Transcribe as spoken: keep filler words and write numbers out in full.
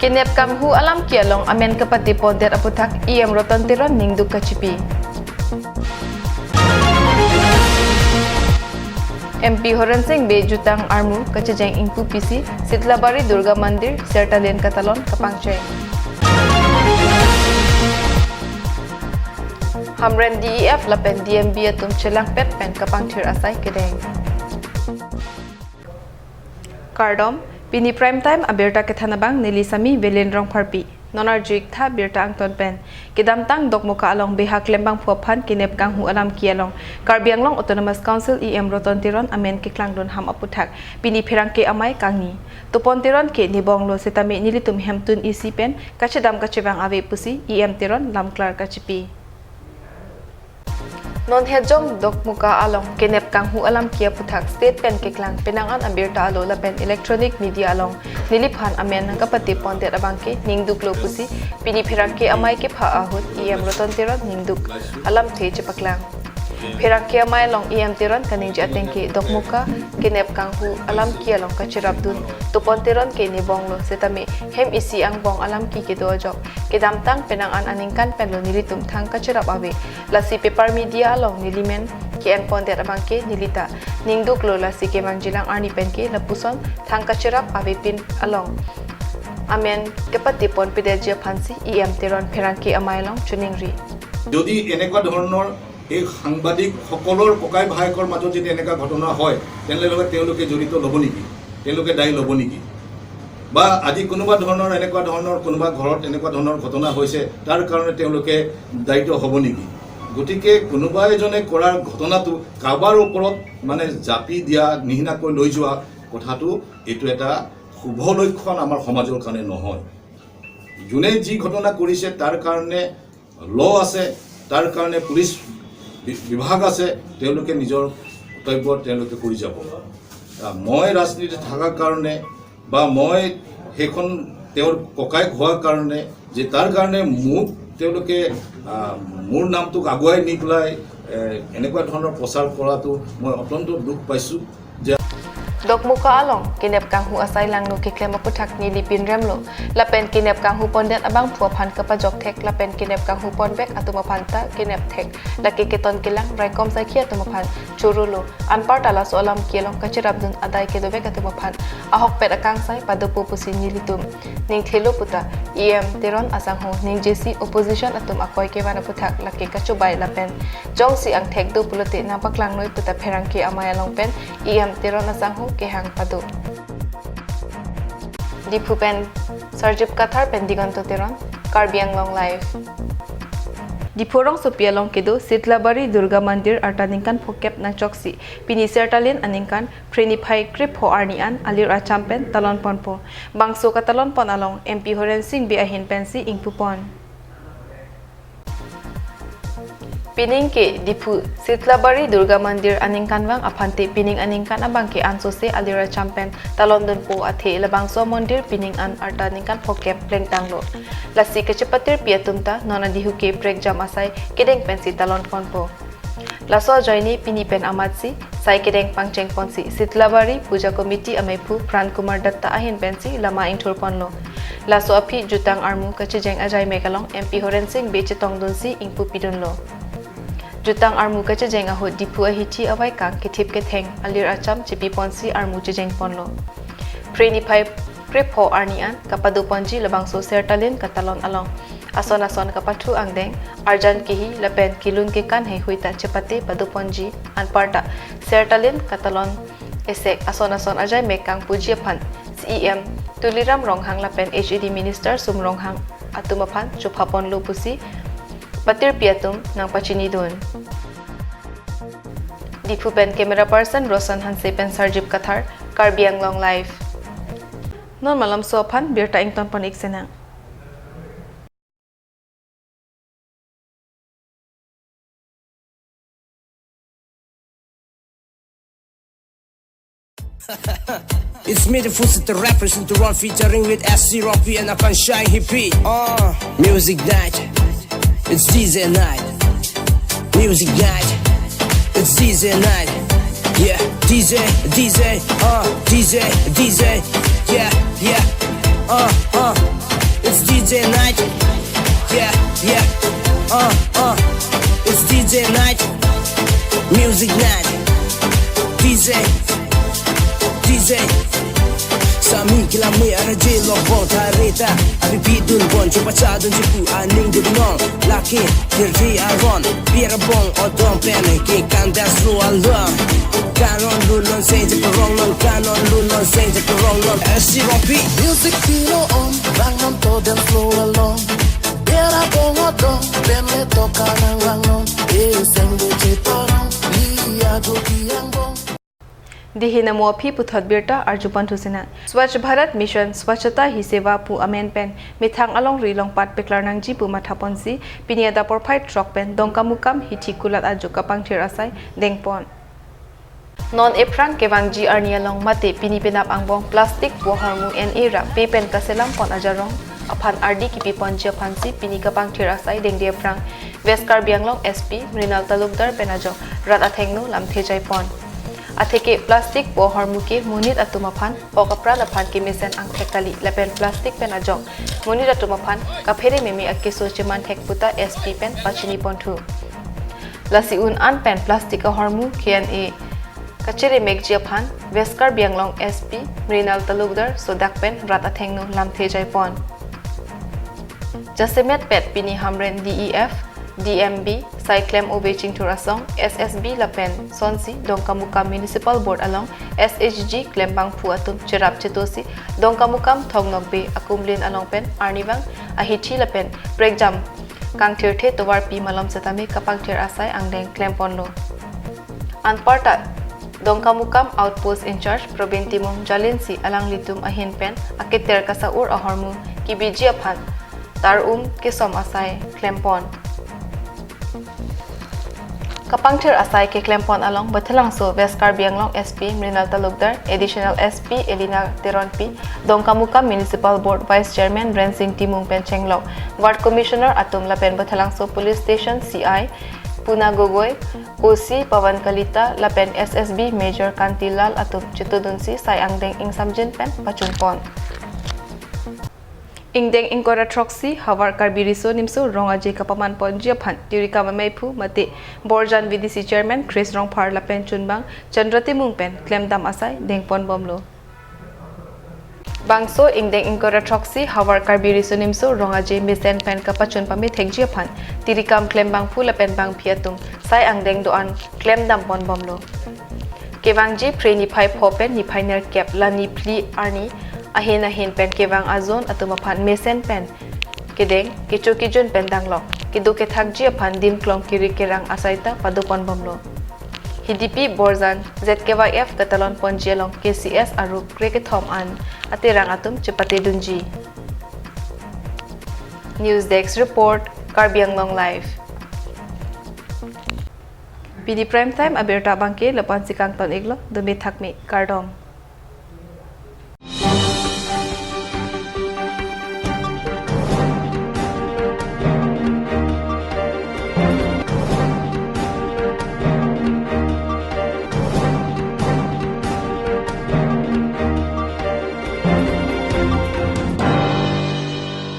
Kenep kanghu alam ki along amen kepate pondet aputhak E M Roton Teron ningduk kachipi. M P Horen Sing Bey jutang armu kachejeng ingpu pisi Sitlabari Durga Mandir Sertalin katalon kapangcheng. Hamren D E F lapen D M B atum chelangpet pen kapangthir asai kedeng. Kardom, pini Prime Time abirta kethan abang neli sami Velen Rongpharpi. Non arju-ik tha birta angton pen. Kedamtang Dokmoka along beha klembangphu aphan kenep kanghu alam ki along Karbi Anglong Autonomous Council E M Roton Teron amen keklangdun ham aputhak pini pherangke amei kangni. Tupon Teron ke nebonglo setame nelitum hemtun isi pen kachedam kachevang ave pusi E M Teron lamklar kachipi. Non hejong Dokmoka along kenep kanghu alam ki aputhak state pen keklang penang an abirta alo lapen electronic media along neliphan amen nangkepate pondet abang ke ningduklo pusi pini pherangke amei kepha ahut E M Roton Teron ningduk alamthe chepaklang. Pherangke amei along E M Teron kaningje ateng ke Dokmoka kenep kanghu alam ki along kacherapdun Tupon Teron ke nebonglo setame hem isi angbong alam ki kedo ajok kedamtang penang an aningkan penlo nelitum thang kacherap ave. Lasi paper media along nelimen ke-en pondet abang ke nelita ningduklo, lasi kemangjilang arni pen ke lapuson thang kacherap avepin along amen kepate ponpedetji aphansi E M Teron pherangke amei along choningri. যদি এনেকুৱা ধৰণৰ এই সাংবাদিকসকলৰ ককাই ভায়েকৰ মাজত যদি এনেকুৱা ঘটনা হয়, তেনেহ'লে তেওঁলোকে জড়িত ল'ব নেকি? তেওঁলোকে দায়ী ল'ব নেকি? বা আজি কোনোবা ধৰণৰ, এনেকুৱা ধৰণৰ, কোনোবা ঘৰত এনেকুৱা ধৰণৰ ঘটনা হৈছে, তাৰ কাৰণে তেওঁলোকে দায়িত্ব হ'ব নেকি? গতিকে কোনোবা এজনে কৰাৰ ঘটনাটো কাৰোবাৰ ওপৰত মানে জাপি দিয়া নিচিনাকৈ লৈ যোৱা কথাটো, এইটো এটা শুভ লক্ষণ আমাৰ সমাজৰ কাৰণে নহয়। যোনে যি ঘটনা কৰিছে, তাৰ কাৰণে ল আছে, তাৰ কাৰণে পুলিচ বি- বিভাগ আছে, তেওঁলোকে নিজৰ কৰ্তব্য তেওঁলোকে কৰি যাব। আহ, মই ৰাজনীতিত থকাৰ কাৰণে বা মই সেইখন তেওঁৰ ককায়েক হোৱাৰ কাৰণে যে তাৰ কাৰণে মোক তেওঁলোকে, আহ, মোৰ নামটোক আগুৱাই নি পেলাই, এ, এনেকুৱা ধৰণৰ প্ৰচাৰ কৰাটো মই অত্যন্ত দুখ পাইছোঁ। Dokmoka along kenep kanghu asai langno keklem aputhak neli pinremlo. Lapen kenep kanghu pondet abangphu aphan kapajok thek lapen kenep kanghu ponbek atum aphan ta kenep thek. Lake keton kelang raikom saikhi atum aphan chorolo. Anparta laso alam ki along kacherapdun adai kedobek atum aphan ahokpet akangsai padopo pusi nelitum ningthelo puta E M Teron asangho ningjesi opposition atum akoi kevan aputhak lake kachobai lapen jongsi angthek do pulote nangpaklangnoi puta pherangke amei along pen E M Teron asangho kehang pado. Diphu pen Sarjip Kathar pen Diganto Teron, Karbi Anglong Live. Diphu rongsopi along kedo Sitlabari Durga Mandir arta ningkan phokep nangchoksi pini Sertalin aningkan Phre niphai krepho arni an alir acham pen talon ponpo. Bangso katalon pon along M P Horen Sing Bey ahin pensi ingpu pon. Pining ke Diphu Sitlabari Durga Mandir aningkanvang aphante pining aningkan abang ke ansose alir acham pen talon dunpo athe labangso amondir pining an arta ningkan phokep plengtanglo. Lasi kachepatirpi atum ta non adihu ke prekjam asai kedeng pensi talon ponpo. Laso ajoine pini pen amatsi sai kedeng pangcheng ponsi Sitlabari Puja Committee ameiphu Pran Kumar Datta ahin pensi lama ingthur ponlo. Laso aphi jutang armu kachejeng ajai mek along M P Horen Sing Bey chetongdunsi ingpu pidunlo. Jutang armu kachejeng ahut Diphu ahithi avaikang kethip ketheng alir acham chepi ponsi armu chejeng ponlo. Phre niphai krepho arni an kapado ponji labangso Sertalin katalon along ason ason kapathu angdeng, arjan kihi lapen kelun kekan heihui ta chepate pado ponji anparta Sertalin katalon esek ason ason ajai mek kangpuji aphan C E M Tuliram Ronghang lapen H A D Minister Sum Ronghang atum aphan chopha ponlo pusi patirpi atum nangpachinidun. Diphu pen camera person Roshan Hanse pen Sarjip Kathar, Karbi Anglong Live. Non malomso aphan birta ington pon-ik sinang. It's me, the Fusit the rapper, Sinturon featuring with S C Rocky and Akan Shai Hippie. Uh, music night. It's D J night. Music night. It's D J night. Yeah, D J, D J, uh, D J, D J. Yeah, yeah. Uh, uh. It's D J night. Yeah, yeah. Uh, uh. It's D J night. Music night. D J. D J. Sami kila me ara je lok bong thareta. Abi bidun bon chupa chadun chipu aning de binong. Laki, dirji aron. Biara bong odong pen ke kandas ru along. Kanon lunon se je perong non. Kanon lunon se je perong non. Esi rompi. Music pino on. Bang non to dance floor along. Biara bong odong. Pen le to kanang lang non. Eh, seng de je perong. Li ago biang bong. Dihina mo aphi puthot birta arjupon thusina. Swachh Bharat Mission, Swachhata Hi Seva pu amen pen methang alongri longpat peklar nangji pu mathaponsi, pini adap porphai throk pen Dongkamukam hithi kulat ajo kapangthir asai dengpon. Non ephrang kevangji arni along mate pini penap angbong plastic pu ahormu en-e ra pe pen kaselam pon ajarong aphan ardi kipi ponji aphansi pini kapangthir asai dengde aphrang West Karbi Anglong S P Mrinal Talukdar pen ajo rat athengno lamthe jaipon. Atheke plastic pu ahormu ke monit atum aphan ok apran aphan kemesen angthek kali lapen plastic pen ajok monit atum aphan kaphere meme akeso cheman thek puta S P pen pachini ponthu. Lasi un an pen plastic ahormu K N A kachere mekji aphan West Karbi Anglong S P Mrinal Talukdar sodak pen rat athengno lamthe jaipon. Jasemet pet pini Hamren D E F, D M B, sai klem ove chingthur asong, S S B lapen sonsi Dongkamukam Municipal Board along S H G klembangphu atum cherap chetosi Dongkamukam Thong Nokbe akumlin along pen arnivang ahithi lapen prekjam kangthirthe tovarpi malom setame kapangthir asai angdeng klemponlo. Anparta Dongkamukam Outpost in-charge Probin Timung jalinsi alanglitum ahin pen aketer kasa-ur ahormu kibiji aphan tar-um kesom asai klempon. Kapangthir asai keklempon along Bathalangso West Karbi Anglong S P Mrinal Talukdar, Additional S P Elina Teronpi, Dongkamukam Municipal Board Vice Chairman Rensing Timung pen chenglok Ward Commissioner atum lapen Bathalangso Police Station C I Puna Gogoi, O C Pawan Kalita lapen S S B Major Kanti Lal atum chetudunsi sai angdeng ingsamjin pen pachunpon. Ingdeng ingkoi ra throksi havar Karbi Riso Nimso Rong Aje kapaman ponji aphan tirikam ameiphu mate Borjan V D C Chairman Chris Rongphar lapen chunbang Chandra Timung pen klemdam asai dengpon bomlo. Bangso ingdeng ingkoi ra throksi havar Karbi Riso Nimso Rong Aje mesen pen kapachun pamethekji aphan tirikam klembangphu lapen bangphi atum sai angdeng do-an klemdam pon bomlo. Kevangji phre niphai pho pen niphai nerkep la niphli arni ahin ahin pen kevang a-zone atum aphan mesen pen kedeng kecho kejun pen danglok kedo kethakji aphan dim klong kiri kerang asai ta padopon bomlo. Hidipi Borjan Z K Y F katalon ponji along K C S arup krekethom an aterang atum chepate dunji. News Desk Report, Karbi Anglong Live. Pini Prime Time abirta abangke lapu-ansi kangton iklo, dome thakme, kardom.